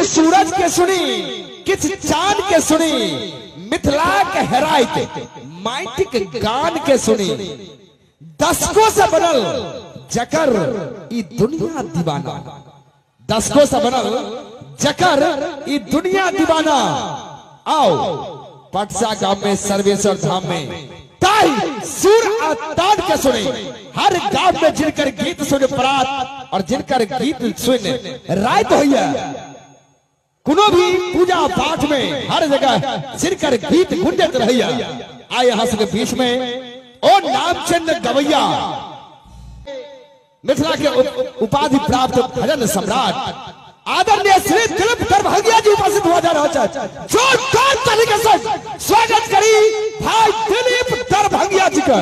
सूरज के सुनी, किछ चांद के सुनी, मिथिला के हेराइत माटिक गान के सुनी। दशकों से बनल जकर ई दुनिया दीवाना, दशकों से बनल जकर ई दुनिया दीवाना। आओ पटसा गांव में सर्वेश्वर धाम में ताई सुर आ तान के सुने। हर गांव में जिनकर गीत सुने परात और जिनकर गीत सुने रात होइया, कोनो भी पूजा पाठ में हर जगह जिनकर गीत गुंजत रहिया। आए यहाँ सबके बीच में ओ नामचंद गवैया, मिथिला के उपाधि प्राप्त भजन सम्राट आदरणीय श्री दिलीप दरभंगिया जी उपस्थित हुआ जा रहा है। जोरदार ताली के साथ स्वागत करी भाई दिलीप दरभंगिया जी का।